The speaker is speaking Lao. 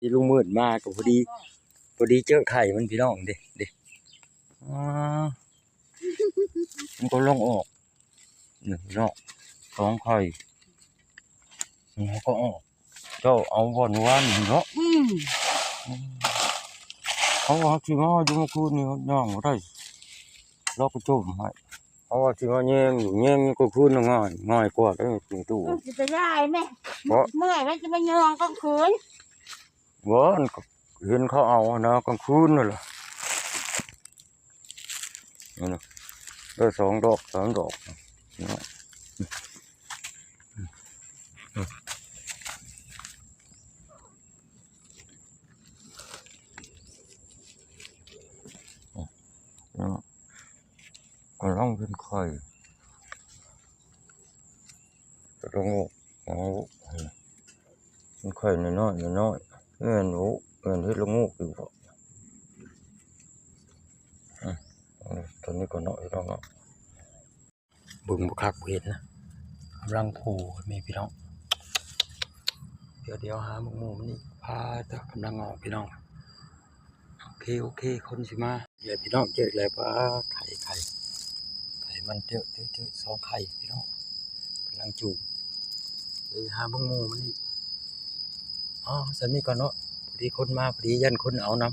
ທີ່ລຸງມືດມາກໍພໍດີ ພໍດີເຈີໄຂ່ມັນພີ່ນ້ອງເດ້ ເດ້ ອໍ ມັນກໍລອງອອກ ນີ້ເນາະ ສອງໄຂ່ ມັນກໍອອກ ເຈົ້າເອົາບ່ອນວານນີ້ເນາະ ອືມ ເຮົາວ່າຊິມາຢູ່ມື້ຄືນນີ້ຍັງບໍ່ໄດ້ເລາະໄປຈົ່ມໃຫ້ ເຮົາວ່າຊິມາແຍງຢູ່ ແຍງຢູ່ກາງຄືນນະງ່າຍ ງ່າຍກວ່າເດ້ຕູ້ ຊິໄປໄດ້ແມ່ ເພາະເມື່ອຍແລ້ວຊິໄປຍ່າງກາງຄືນ ບໍ່ ເຫັນເຂົາເອົາຫັ້ນນະກາງຄືນນັ້ນລະ ນັ້ນນະ ໄດ້ສອງດອກສາມດອກເນາະ ກຳລັງເປັນໄຂ່ ກະລະໂງກ ເອົາ ເປັນໄຂ່ນ້ອຍໆ ນ້ອຍໆ ແມ່ນບໍ່ ແມ່ນເຫັດລະໂງກຢູ່ບໍ່ ອືມ ຕົວນີ້ກໍເນາະ ເຫັດລະໂງກ ເບິ່ງບໍ່ຄັກບໍ່ເຫັນນະ ກຳລັງໂຜແມ່ພີ່ນ້ອງ ດຽວ ດຽວຫາໝາກໝູ່ມັນອີກ ປາດເຕີ ກຳລັງອອກພີ່ນ້ອງ ໂອເຄ ໂອເຄ ຄົນຊິມາ ແລ້ວພີ່ນ້ອງ ເຈີແລ້ວ ປາດ ໄຂ່ ໄຂ່ ໄຂ່ມັນເຈີ ເຈີ ເຈີສອງໄຂ່ພີ່ນ້ອງ ກຳລັງຈູມ ໄປຫາເບິ່ງໝູ່ມັນອີກ ອໍ ສ່ຳນີ້ກ່ອນເນາະ ພໍດີຄົນມາ ພໍດີຢ້ານຄົນເອົານຳ